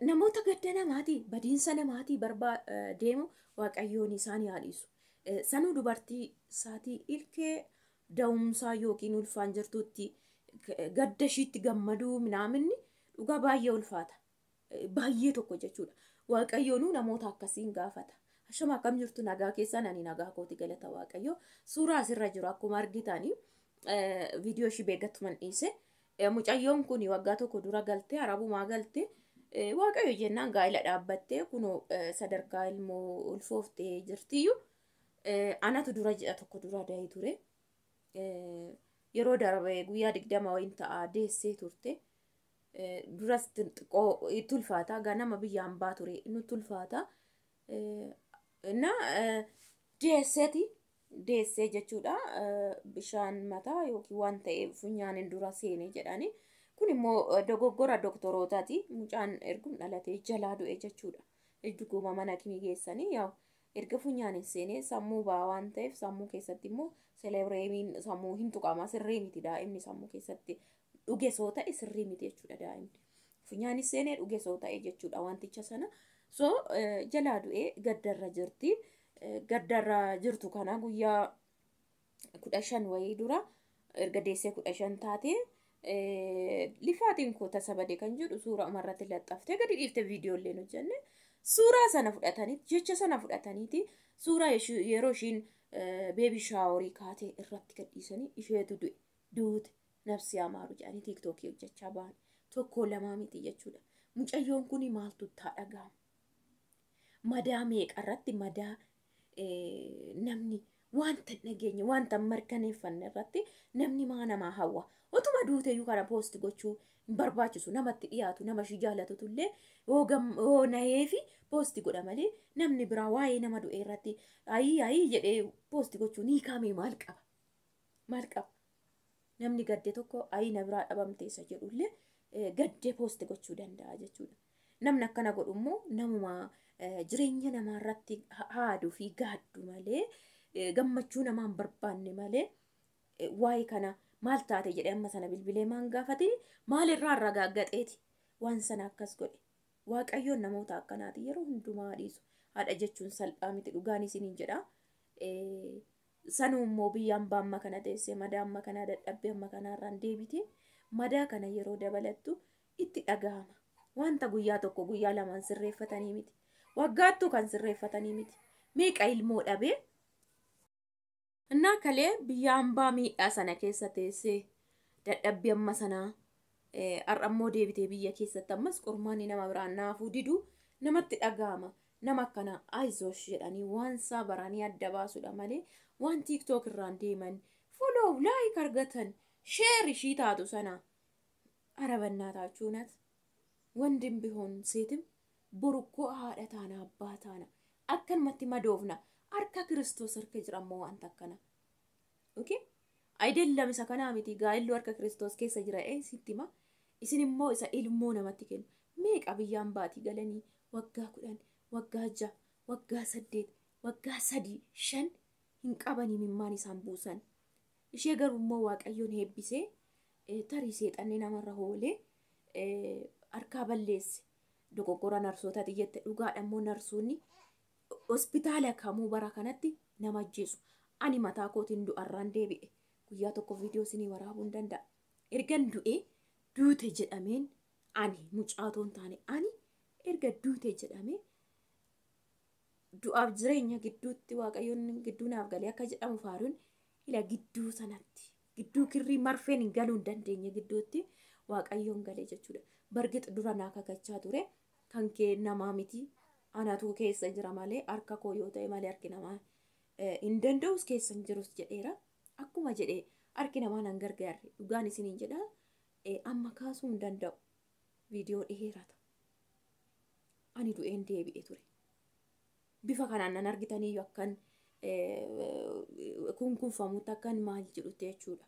Namoota gadda namaatii badiinsa namaatii barbaa deemu Waaqayyoon isaan yaadhisu. Sanuu dubartii isaatii ilkee da'umsaa yookiin ulfaan jirtutti gadda ishiitti gammaduu minaaminni dhugaa baay'ee ulfaata. Baay'ee tokko jechuudha. Waaqayyoonuu namoota akkasiin gaafata. Ashama, akkam jirtu? Nagaa keessan? Ani nagaa kooti, galata Waaqayyo. Suuraa asirra jiru akkuma argitanii viidiyoo ishii beekkatuman dhiise. Mucayyoon kun waggaa tokko dura galtee, Arabumaa galtee, Waaqayyo jennaan gaa'ela dhaabbattee kunoo sadarkaa ilmoo ulfooftee jirtiyyuu. Anatu dura ji'a tokko dura da'ee ture. Yeroo darbe guyyaa 20 wayin ta'a deessee turte. Duras xiqqoo itti ulfaata. Ganama biyya hambaa ture, nutti ulfaata. Na deesseeti deessee jechuudha. Bishaan mataa yookiin waan ta'e funyaaniin dura seene jedhani. Kun immoo dogoggora doktorootaati. Mucaan ergum dhalatee jalaa du'e jechuudha. Dhuguma mana kimii geessanii yaa'u erga funyaaniin seenee sammuu ba'aa waan ta'eef, sammuu keessatti immoo seleebreemiin sammuu hin tuqama, sirrii miti. Daa'imni sammuu keessatti dhuge soo ta'e sirrii miti jechuudha daa'imni. Funyaanis seenee dhuge soo ta'e jechuudha wanticha sana. So jalaa du'ee gaddarra jirti. Gaddarra jirtu kana guyyaa 15 wayii dura erga deessee 15 taate lifaatiin koo tasa bade kan jedhu suuraa umarratti laxxaftee gadi dhiifte. Viidiyoo illee hojjenne. Suuraa sana fudhatanii, jecha sana fudhataniiti suuraa yeroo ishiin baby showerii kaatee irratti gadhiisanii isheetu du'e, duute, nafsi amaaru jedhanii TikTokii hojjechaa ba'an. Tokko lamaa miti jechuudha. Mucayyoon kun maaltu itti dhaga'ama? Madaa meeqa irratti madaa namni wanta hin dhageenye, wanta hin mirkaneeffanne irratti namni maa namaa hawwa? Otuma duuteyyuu kana post gochuu hin barbaachisu. Namatti dhiyaatu, nama ishii jaalatutu illee yoo nahee fi post godha malee, namni biraa waa'ee nama du'e irratti ayii ayii jedhee post gochuu ni kaamee maal qaba? Maal qaba? Namni gadde tokko ayii na biraa dhabamte isa jedhullee gaddee post gochuu danda'a jechuudha. Namni akkana godhu immoo namuma jireenya namaa irratti haaduu fi gaaddu malee, gammachuu namaa hin barbaanne malee, waa'ee kana maal taate jedhee amma sana bilbilee maan gaafatini? Maalirraa ragaaggaxeeti waan sana akkas godhe? Waaqayyoon namoota akkanaati yeroo hundumaa dhiisu. Haadha jechuun salphaa miti, dhugaan isiniin jedha. Sanuu immoo biyya hambaa amma kana teessee, madaa amma kanaa, dadhabbii amma kanaarraan deebite, madaa kana yeroo dabalattu itti dhaga'ama. Wanta guyyaa tokko guyyaa lamaan sirreeffatanii miti. Waggaattuu kan sirreeffatanii miti. Meeqa ilmoo dhabee. Innaa kalee biyya hambaa miidhaa sana keessa teessee, dadhabbii amma sanaa, har'ammoo deebitee biyya keessatti ammas qormaanni nama biraan naafuu didu namatti dhaga'ama. Nama akkana ayizoosh jedhanii waan isaa baranii adda baasudha malee, waan TikTok irraan deeman, follow, like argatan, share ishii taatu sana arabannaa taachuunat ወንድም ቢሆን ሴትም boru koo haadha taana, abbaa taana, akkanumatti madoofna. Harka Kiristoos harka jira ammoo wanta akkana. Okay? Ayidellam isa kanaa miti, gaa'illuu harka Kiristoos keessa jira sitti hima. Isin immoo isa ilmoo namatti kennu. Meeqa biyyaan baatii galanii waggaa 10, waggaa 6, waggaa 8, waggaa 3, 5 hin qabanii mimmaan isaan buusan. Ishee garuu immoo Waaqayyoon eebbisee, tarii seexanni namarra hoolee harkaa balleesse. Dogoggora narsootaati jette, dhugaadha immoo narsoonni hospitaala kamuu bara kanatti nama ajjeesu. Ani mataa kootiin du'arraan deebi'e. Guyyaa tokko viidiyoo isinii waraabuu hin danda'a. Ergan du'ee duute jedhameen, ani mucaatoon taane, ani erga duute jedhamee, du'aaf jireenya gidduutti Waaqayyoon gidduu naaf galee akka jedhamu faaruun ila gidduu sanatti, gidduu kirrii marfeen hin galuu hin dandeenye gidduutti Waaqayyoon galee jechuudha. Bargix dura naa kakachaa ture, kan kee namaa miti, anatu keessa jira malee, harka koo yoo ta'e malee harki namaa hin danda'us, keessa hin jirus jedheera. Akkuma jedhee harki namaa nan gargaarre, dhugaan isiniin jedha, amma kaasuu hin danda'u. Viidiyoo dheerata. Ani du'een deebi'e ture. Bifa kanaan nan argitaniyyuu akkan kunkunfamutti, akkan maal jedhutti jechuudha.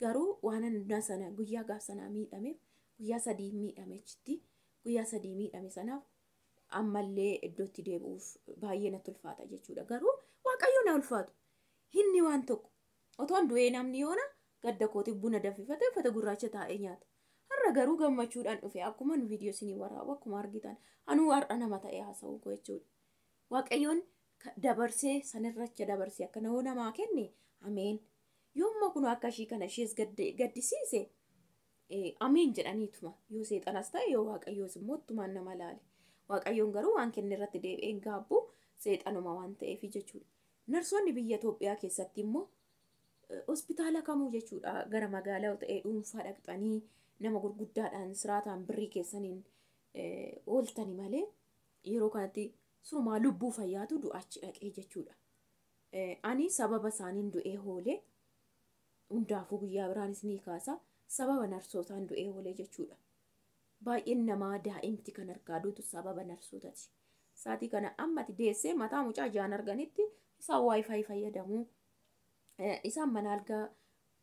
Garuu waan hundaa sana guyyaa gaaf sanaa miidhameef, guyyaa 3 miidhame achitti, guyyaa 3 miidhame sanaaf ammallee iddootti deebi'uuf baay'ee natti ulfaata jechuudha. Garuu Waaqayyo na ulfaatu. Inni waan tokko otoon du'ee namni yoona gadda kootiif buna danfifate, uffata gurraacha taa'ee nyaata. Har'a Har'a garuu gammachuudhaan dhufe akkuma nu viidiyoo isinii waraabu akkuma argitan anuu har'a nama ta'e haasa'u koo jechuudha. Waaqayyoon dabarsee sanirracha dabarsee akka namaa kenne ameen. Yoommoo kun akka ishii kana ishees gaddisiise ameen jedhaniituma yoo seexanas ta'e yoo waaqayyoos immoo ittumaan nama laale. Waaqayyoon garuu waan kenne irratti deebi'ee hin gaabbu seexanuma waan ta'eef jechuudha. Narsoonni biyya Itoophiyaa keessatti immoo hospitaala kamuu jechuudha gara magaalaa ta'ee dhuunfaa dhaqxanii nama gurguddaadhaan siraataan birrii keessaniin ooltani malee yeroo kanatti surumaa lubbuu fayyaatu du'achi dhaqee jechuudha. Ani sababa isaaniin du'ee hoolee hundaafuu guyyaa biraanis ni kaasa sababa narsootaan du'ee hoolee jechuudha. Baay'een namaa daa'imti kan harkaa duutu sababa narsootaati. Saatii kana ammati deessee mataa mucaa jaan arganitti isaan waayifaayi fayyadamu. Isaan mana algaa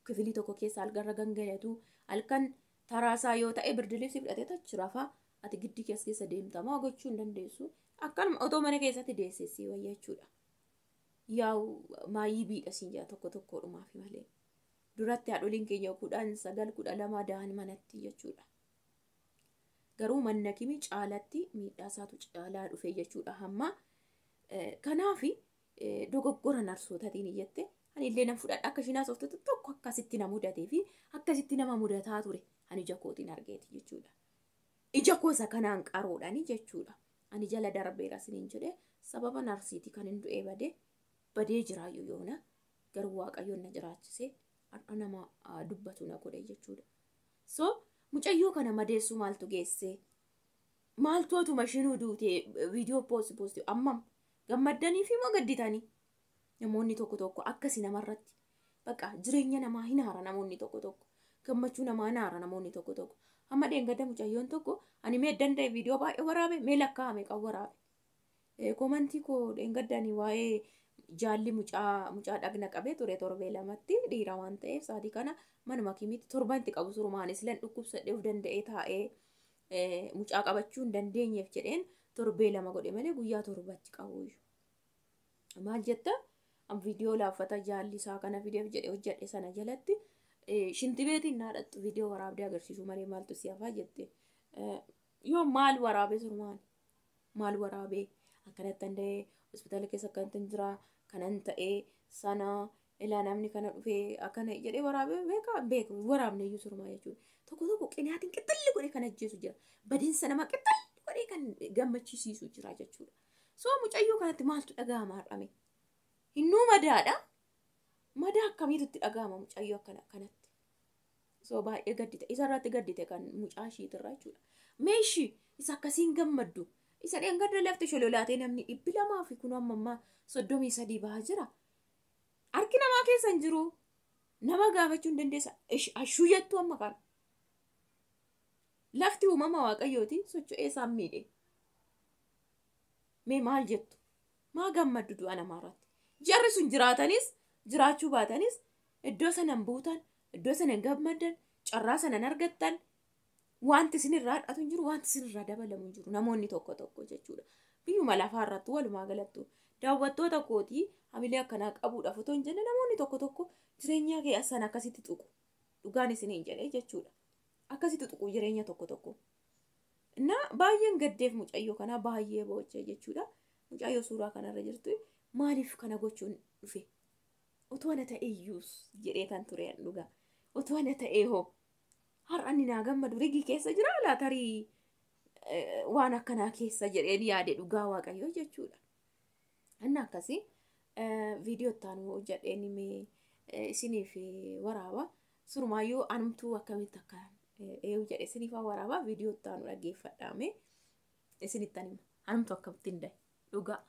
kifilii tokko keessa algarra gangalatu. Halkan taraasaa yoo ta'e birdilibsi fudhatee tachi rafaa ati giddii keessa deemta moo gochuu hin dandeessu. Akkanuma otoo mana keessatti deessee wayya jechuudha. Yaa'u maayii biidha siin jira tokko tokkodhumaaf malee. Duratti haadholiin keenya 10, 9, 12 da'an manatti jechuudha. Garuu manna kimi caalatti miidhaa isaatu caalaa dhufe jechuudha hamma. Kanaaf dogoggora narsootatiin jette ani illee nan fudhadha akka isheen haasoftu tokko akkasitti na mudatee fi akkasitti nama mudataa ture ani ija kootiin argeeti jechuudha. Ija koo isa kanaan qaroodhaani jechuudha. Ani jala darbeera isiniin jedhee sababa narsiitii kan hin du'ee badee jiraayyuu yoona garuu waaqayyoon na jiraachisee har'a nama dubbatu na godhe jechuudha. So mucayyoo kana madeessuu maaltu geesse? Maaltu otuma ishiinuu duutee viidiyoo poosti ammam gammaddanii fi moo gadditanii? Namoonni tokko tokko akkasi namarratti bakka jireenya namaa hin haara namoonni tokko tokko gammachuu namaa hin haara namoonni tokko tokko. Amma dheengadda mucayyoon tokko ani mee danda'e viidiyoo baay'ee waraabe mee lakkaa'ame kan waraabe. Komantii koo dheengaddanii waa'ee jaalli mucaa dhagna qabee ture torbee lamatti dhiira waan ta'eef sa'aatii kana manuma kimiitti torban itti qabu surumaanis lan dhukkubsadhee of danda'ee taa'ee mucaa qabachuu hin dandeenyeef jedheen torbee lama godhe malee guyyaa torbatti qabu. Maal jetta? Viidiyoo laaffata jaalli isaa kana fideef jedhe hojjedhe sana jalatti shintibeetiin naadhattu viidiyoo waraabdee agarsiisu malee maaltu si hafaa jette. Yoo maal waraabee surumaan maal waraabee akkanatti danda'ee hospitaala keessa akkanatti jira kanan ta'ee sana ilaa namni kana dhufee akkana jedhee waraabee beekaa beeku waraabne iyyuu surumaa jechuudha. Tokko tokko qinaatiin qixxalli godhee kan ajjeesu jira. Badiinsa namaa qixxalli godhee kan gammachiisiisu jira jechuudha. So mucayyoo kanatti maaltu dhaga'ama har'ame? Hinnuu madaadha. Madaa akkamiitu itti dhaga'ama mucayyoo akkana kanatti? So baay'ee gaddite. Isarratti gaddite kan mucaa ishiitirra jechuudha. Meeshii isa akkasiin gammaddu. Isa dheengadda lafti shololaatee namni 200 fi kun amma ammaa 33 bahaa jira. Harki namaa keessa hin jiru. Nama gaafachuu hin dandeessa. Ashuu jettu amma kana. Lafti uumama waaqayyooti socho'ee isaan miidhe. Mee maal jettu? Maa gammaddu du'a namaarratti? Jarri sun jiraatanis jiraachuu baatanis iddoo sanan buutan, iddoo sanan gammaddan, carraa sanan argattan wanti isinirraa hir'atu hin jiru, wanti isinirraa dabalamu hin jiru namoonni tokko tokko jechuudha. Biyyuma lafaarratti walumaa galattu daawwattoota kootii hamilee akkanaa qabuudhaaf otoo hin jenne namoonni tokko tokko jireenya keessan akkasitti tuqu. Dhugaan isiniin jedhee jechuudha. Akkasitti tuqu jireenya tokko tokko. Na baay'een gaddeef mucayyoo kanaa baay'ee boochee jechuudha. Mucayyoo suuraa kanarra jirtu maaliif kana gochuun dhufe? Otoo ana ta'e iyyuus jedhee kan ture dhugaa. Otoo ana ta'ee hoo har'a inni naa gammadu rigii keessa jira laatarii waan akkanaa keessa jedheen yaade dhugaa waaqayyoo jechuudha. Inni akkasii viidiyoo itti hojjedheen mee isiniif waraaba. Surumaayyuu anumtuu akkamitti akka eeyyuu jedhe isiniif waraaba viidiyoo itti aanu dhaggeeffadhaame isinittan hima. Anumtuu akkamitti hin dahe dhugaa.